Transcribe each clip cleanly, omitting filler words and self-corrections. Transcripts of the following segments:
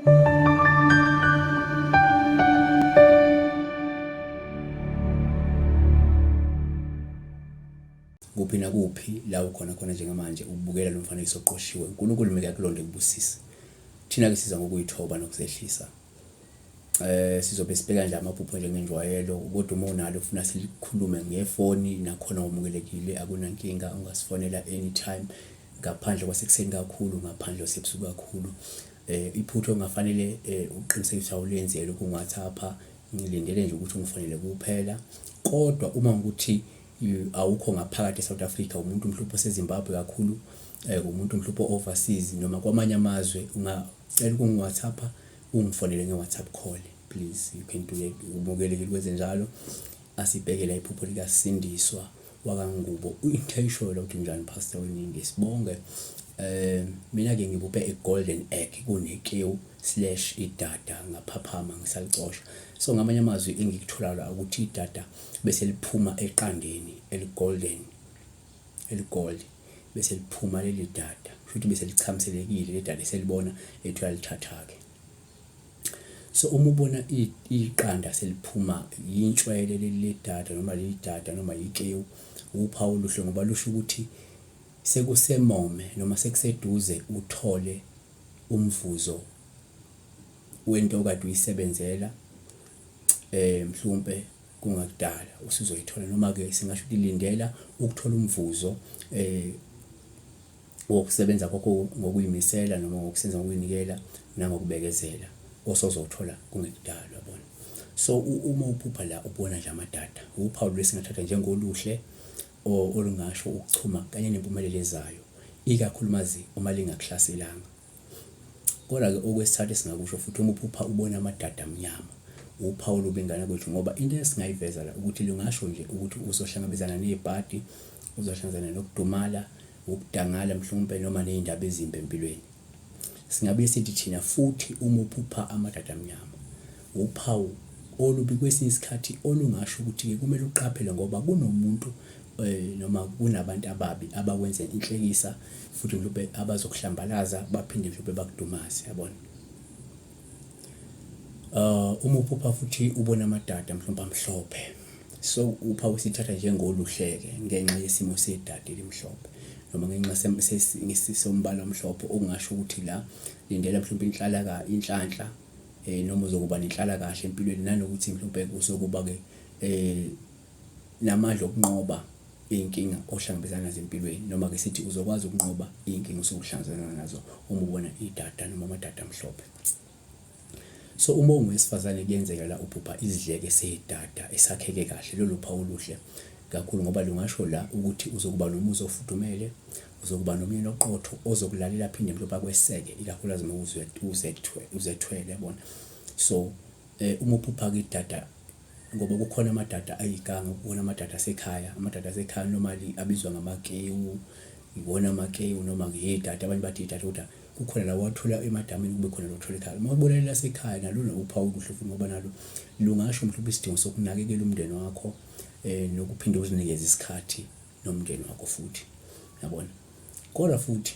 Kuphi nakuphi la ukhona khona njengamanje ubukela lo mfanekiso oqoshiwe, uNkulunkulu meke akulonde kubusise. Thina-ke siza ngokuyithoba nokuzehlisa. Sizobe sibheka nje amaphupho njengenjwayelo, kodwa uma unalo ufuna silikhulume ngefoni nakhona wamukelekile, akunankinga ungasifonela anytime ngaphandle kwasekuseni kakhulu, ngaphandle kwasebusuku kakhulu. Iphutha okungafanele uqinisekise awulenzi elokhu ungu-WhatsApp-a, ngilindele nje ukuthi ungifonele kuphela. Kodwa uma ukuthi awukho ngaphakathi e-South Africa, umuntu mhlawumpe oseZimbabwe kakhulu, umuntu mhlawumpe o-overseas noma kwamanye amazwe, ungacela ukungi-WhatsApp-a ungifonele nge-WhatsApp call please, you can do that, umukelekile ukwenze njalo. Asibheke la iphupho likaSindiswa wakaNgubo, into ayishoyo la ukuthi unjani Pastor Weningi, sibonge. Mina-ke ngibuphe a golden egg kunekewu slash idada ngaphaphama ngisalicosha. So ngamanye amazwi engikuthola la ukuthi idada bese liphuma eqandeni eli-golden, eli-gold bese liphuma leli dada, kusho ukuthi bese lichamselekile leli dada eselibona ethi uyalithatha-ke. So uma ubona iqanda seliphuma yintshwele leli ledada noma leli dada noma yikewu, uphawu oluhle ngoba lusho ukuthi sekusemome noma sekuseduze uthole umvuzo wento okade uyisebenzela mhlawumpe kungakudala usuzoyithola noma-ke singasho ukuthi lindela ukuthola umvuzo wokusebenza kwakho ngokuyimisela noma ngokusenza ngokuyinikela nangokubekezela osozowuthola kungekudala yabona. So uma uphupha la ubona nje amadada, uphawu lwesingathatha njengoluhle olungasho ukuchuma kanye nempumelelo ezayo, ikakhulumazi uma lingakuhlaselanga. Kodwa-ke okwesithathu esingakusho futhi uma uphupha ubona amadada amnyama, uphawu olubi ngane kwethu ngoba into esingayiveza la ukuthi lungasho nje ukuthi uzohlangabezana nebhadi, uzohlangabezana nokudumala, ukudangala mhlawumpe noma ney'ndaba ezimbi empilweni. Singabuye sithi thina futhi uma uphupha amadada amnyama, uphawu olubi kwesinye isikhathi olungasho ukuthi-ke kumele uqaphele ngoba kunomuntu noma kunabantu ababi abakwenza inhlekisa futhi mhlawumbe abazokuhlambalaza baphinde mhlawumbe bakudumaze yabona. Uma uphupha futhi ubona amadada mhlawumbe amhlophe, so uphawu sithatha njengoluhle-ke ngenxa yesimo sedada elimhlophe noma ngenxa sombala omhlophe okungasho ukuthi la lindela mhlawumbe inhlalaka inhlanhla noma uzokuba nenhlalakahle empilweni nanokuthi mhlawumbe kuzokuba-ke namandla okunqoba iy'nkinga ohlangabezana nazo empilweni noma-ke sithi uzokwazi ukunqoba iy'nkinga osuke uhlangabezana nazo uma ubona idada noma amadada amhlophe. So uma ungowesifazane kuyenzeka la uphupha isidleke sedada esakheke kahle, lolo phawu oluhle kakhulu ngoba lungasho la ukuthi uzokuba nomuzi ofudumele, uzokuba nomyeni oqotho ozokulalela aphinde mhlawumbe akweseke ikakhulukazi uma uzethwele yabona. So uma uphupha-ke idada ngoba kukhona amadada ayiganga, kukhona amadada asekhaya, amadada asekhaya normally abizwa ngamakewu, iwona amakewu noma-ke idada, abanye bathi idada kodwa kukhona lawa owathola emadamini kube khona lothola ekhaya. Uma ubona elasekhaya nalo uphawu oluhle futhi ngoba nalo lungasho mhlawumbe isidingo sokunakekela umndeni wakho nokuphinde uzinikeze isikhathi nomndeni wakho futhi, yabona. Kodwa futhi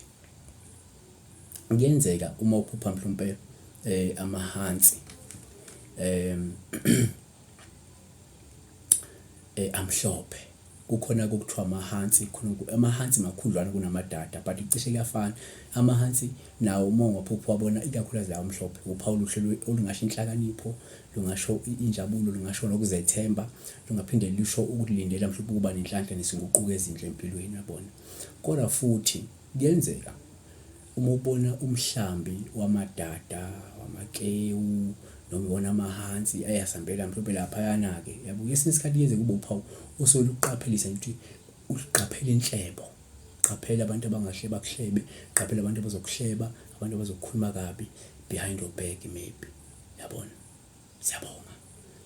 kuyenzeka uma uphupha mhlawumpe amahansi amhlophe kukhona okuthiwa amahansi khona amahansi makhudlwana kunamadada but cishe kuyafana. Amahansi nawo uma ungaphupha uwabona ikakhulukazi lawa amhlophe uphawu oluhle olungasho inhlakanipho, lungasho injabulo, lungasho nokuzethemba, lungaphinde lusho ukulindela mhlawumbe ukuba nenhlanhla nezinguquko ezinhle empilweni uyabona. Kodwa futhi kuyenzeka uma ubona umhlambi wamadada, wamakewu noma ubona amahansi ayasambela mhlawumbe laphayana-ke yabo, kwesinye isikhathi kuyenzeka kube uphawu osuke lukuqaphelisa nje ukuthi uqaphele inhlebo, qaphela abantu abangahle bakuhlebe, qaphela abantu abazokuhleba, abantu abazokukhuluma kabi behind your back maybe, yabona. Siyabonga.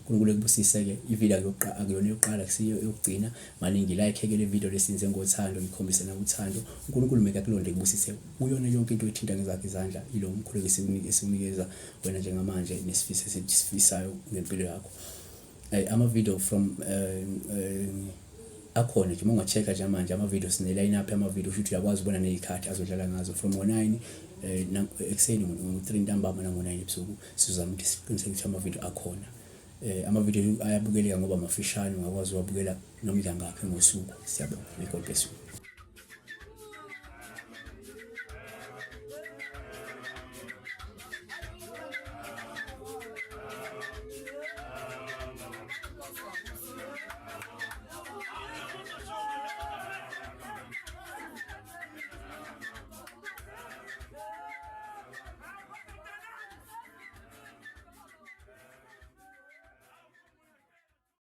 uNkulunkulu ekubusise-ke ividiyo akuyona eyokuqala akusiyo eyokugcina. Maningi like-ke le video lesinze ngothando ngikhombise na uthando. uNkulunkulu meke akulonde ekubusise kuyona yonke into oyithinta ngezakho izandla ilo umkhuleko esiwunikeza wena njengamanje nesifiso esifisayo ngempilo yakho. Ama-video from akhona nje uma unga-check-a nje manje ama-video sine-line up yama-video kusho ukuthi uyakwazi ukubona ney'khathi azodlala ngazo from ngo-9. Eh ekuseni ngo-3 ntambama nango-9 ebusuku sizama ukuthi siqiniseke ukuthi amavidiyo akhona. Eh amavidiyo ayabukeleka ngoba mafishane, ungakwazi uwabukela noma idla ngaphi ngosuku. Siyabonga. May God bless you.